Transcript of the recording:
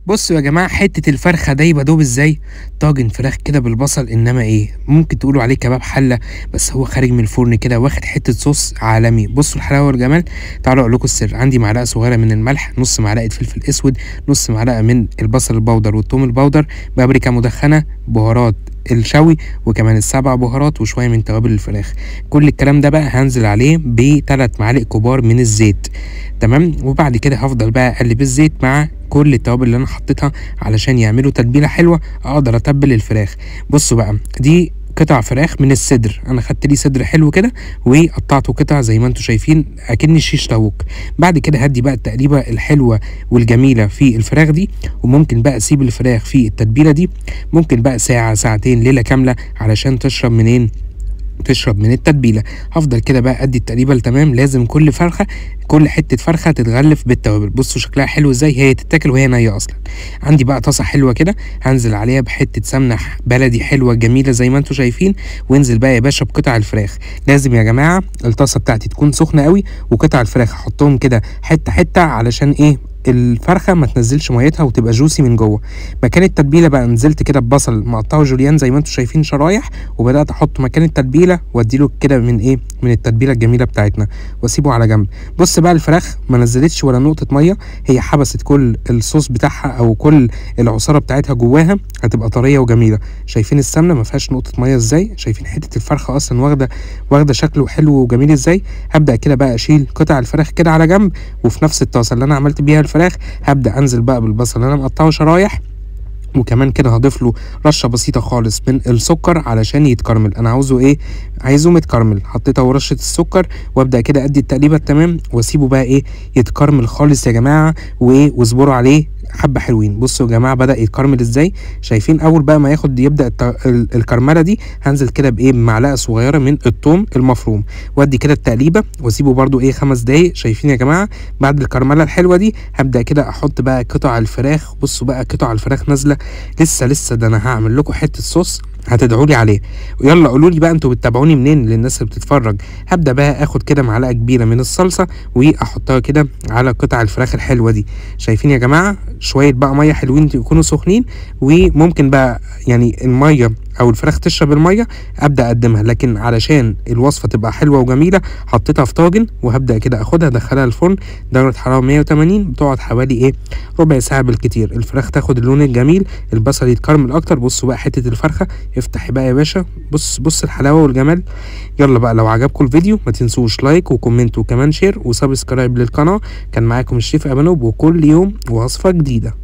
بصوا يا جماعة حتة الفرخه دايبه دوب ازاي، طاجن فراخ كده بالبصل، انما ايه ممكن تقولوا عليه كباب حله، بس هو خارج من الفرن كده واخد حتة صوص عالمي. بصوا الحلاوة والجمال. تعالوا اقول لكم السر. عندي معلقه صغيرة من الملح، نص معلقه فلفل اسود، نص معلقه من البصل ال powder والثوم ال powder، بابريكا مدخنه، بهارات الشوي، وكمان السبع بهارات، وشوية من توابل الفراخ. كل الكلام ده بقى هنزل عليه ب3 معالق كبار من الزيت، تمام. وبعد كده هفضل بقى اقلب الزيت مع كل التوابل اللي انا حطيتها علشان يعملوا تتبيله حلوة اقدر اتبل الفراخ. بصوا بقى، دي قطع فراخ من الصدر، انا خدت لي صدر حلو كده وقطعته قطع زي ما انتم شايفين اكني شيش طاووق. بعد كده هدي بقى التقليبه الحلوة والجميلة في الفراخ دي، وممكن بقى اسيب الفراخ في التتبيله دي ممكن بقى ساعة ساعتين ليلة كاملة علشان تشرب منين، تشرب من التتبيله. هفضل كده بقى ادي التقليبه تمام. لازم كل فرخة، كل حتة فرخة تتغلف بالتوابل. بصوا شكلها حلو ازاي، هي تتاكل وهي نيه اصلا. عندي بقى طاسه حلوة كده هنزل عليها بحته سمنه بلدي حلوة جميلة زي ما انتم شايفين، وانزل بقى يا باشا بقطع الفراخ. لازم يا جماعة الطاسه بتاعتي تكون سخنة قوي، وقطع الفراخ احطهم كده حتة حتة علشان ايه الفرخه ما تنزلش ميتها وتبقى juicy من جوه. مكان التتبيله بقى نزلت كده ببصل مقطعه جوليان زي ما انتم شايفين شرايح، وبدات احطه مكان التتبيله واديله كده من ايه، من التتبيله الجميلة بتاعتنا، واسيبه على جنب. بص بقى الفراخ ما نزلتش ولا نقطة مية، هي حبست كل الصوص بتاعها او كل العصاره بتاعتها جواها، هتبقى طرية وجميلة. شايفين السمنة ما فيهاش نقطة مية ازاي، شايفين حتة الفرخه اصلا واخده شكله حلو وجميل ازاي. هبدا كده بقى اشيل قطع الفراخ كده على جنب، وفي نفس الطاسه اللي انا عملت بيها الفراخ هبدا انزل بقى بالبصل اللي انا مقطعه شرايح، وكمان كده هضيف له رشه بسيطة خالص من السكر علشان يتكرمل. انا عاوزه ايه، عايزه متكرمل. حطيت اهو رشه السكر، وابدا كده ادي التقليبه التمام، واسيبه بقى ايه يتكرمل خالص يا جماعة، وايه واصبروا عليه حبه حلوين. بصوا يا جماعة بدا يتكرمل ازاي، شايفين اول بقى ما ياخد يبدا الكرمله دي، هنزل كده بايه بمعلقه صغيرة من الثوم المفروم، وادي كده التقليبه، واسيبه برده ايه 5 دقايق. شايفين يا جماعة بعد الكرمله الحلوة دي هبدا كده احط بقى قطع الفراخ. بصوا بقى قطع الفراخ نازله لسه، ده انا هعمل لكم حتة صوص هتدعوا لي عليه. ويلا قولوا لي بقى انتوا بتتابعوني منين للناس اللي بتتفرج. هبدا بقى اخد كده معلقه كبيرة من الصلصه واحطها كده على قطع الفراخ الحلوة دي. شايفين يا جماعة شوية بقى مية حلوين يكونوا سخنين، وممكن بقى يعني المية او الفراخ تشرب المية ابدا اقدمها، لكن علشان الوصفة تبقى حلوة وجميلة حطيتها في طاجن، وهبدا كده اخدها ادخلها الفرن درجه حرارة 180، بتقعد حوالي ايه ربع ساعة بالكتير. الفراخ تاخد اللون الجميل، البصل يتكرمل اكتر. بصوا بقى حتة الفرخه، افتحي بقى يا باشا، بص بص الحلاوة والجمال. يلا بقى لو عجبكم الفيديو ما تنسوش like و comment وكمان share و subscribe للقناة. كان معاكم الشيف ابانوب، وكل يوم وصفه جديدة.